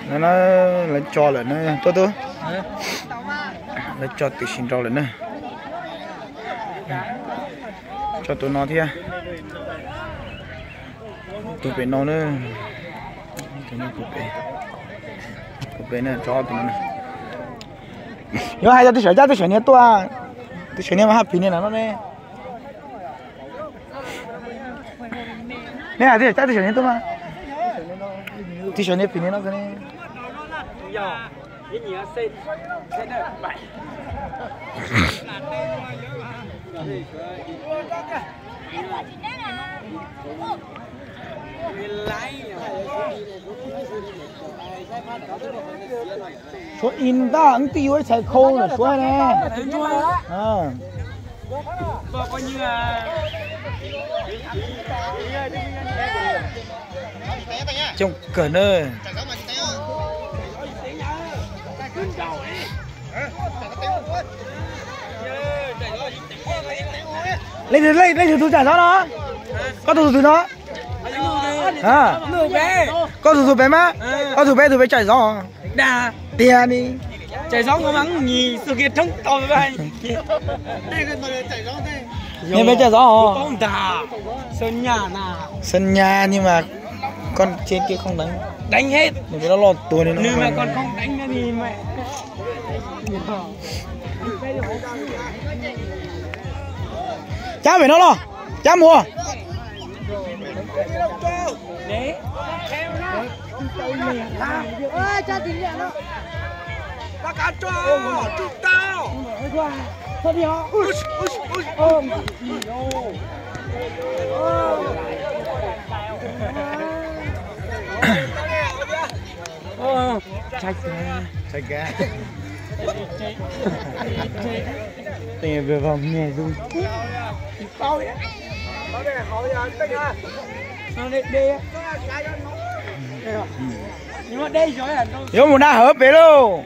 No na, lawv tso lawm na, tuaj tuaj. Lawv tso tam sim nrau lawm na. Tso tus no thiab. Tus pem no na. Tus pem, tus pem na, tso tus no na. Yuav hais rau tib sawv, cab tib sawv niag tuaj. Tib sawv niag mas haj phim niag no ne. Nej hais tib sawv, cab tib sawv niag tuaj mas. Tib sawv niag phim niag no ne. Suav in ntag, wb twb yuav ib txhais khau lawm suav ne. Coob kawg na. Leej twg, leej twg tus tsam zov no? Koj tus twg no? Koj tus tus pem mas, koj tus pem tus pem tsam zov. Tiag ni. Nws pem tsam zov os. Xab nyas, nhưng mà con trên kia không đánh. Đánh hết. Nws pem loj loj tuag li no. Nws mà còn không đánh nữa thì mẹ. Cab pem no los, cab mus. Tshaib kawg. Tej vag me zoo. Yuav mus na hawv pem lauj.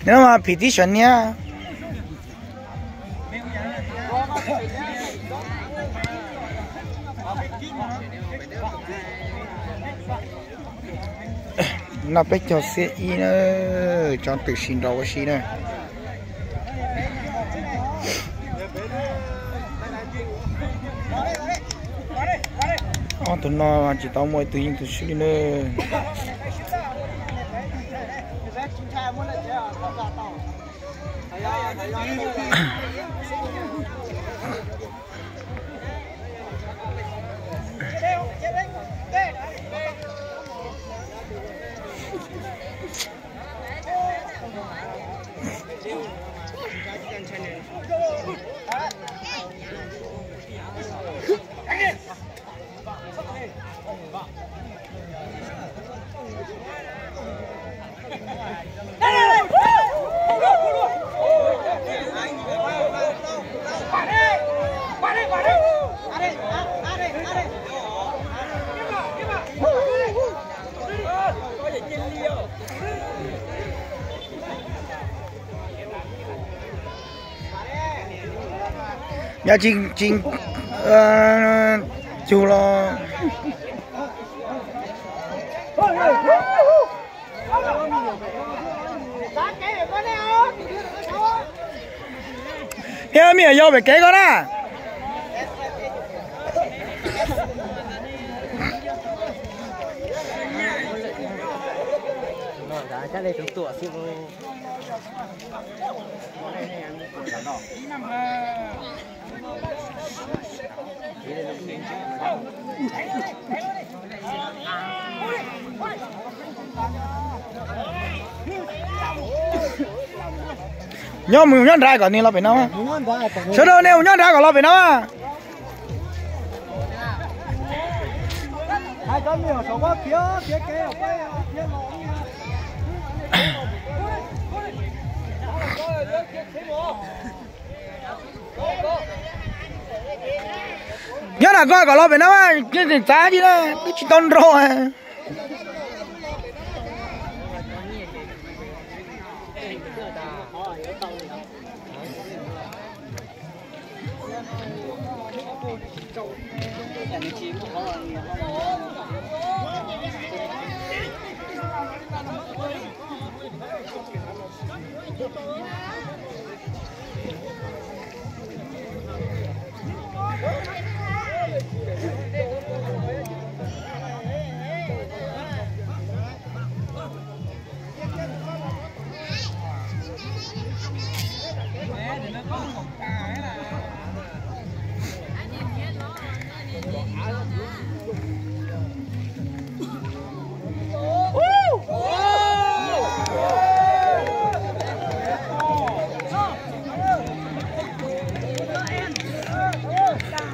Nws mas phim tib sawv niab. Noj peb caug xiab ib na, tso twm sim nraus ua si na. Ob tug no tsis tau muaj ib tug yeej tug swb li na. Yog tsis, tsis cug los. Thiab me nyuam yau pem kev ko na. Nyob mus nyob nrad kom nws los pem no. Sawv daws nej mus nyob nrad kom los pem no. Nyob nram ko kom los pem no, txav li na, twb tsis tau nrau.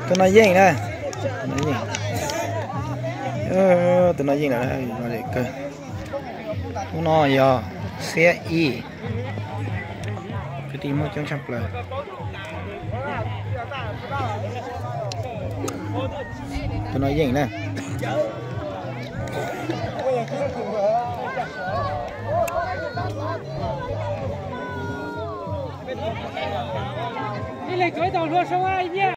Tus no yeej na. Tus no yeej lawm. Ub, no yog xiab ib. Kwv tij muaj coob tshaj plaws. Tus no yeej na. Ib leeg tuav ib tau hlua soo ib nyiaj.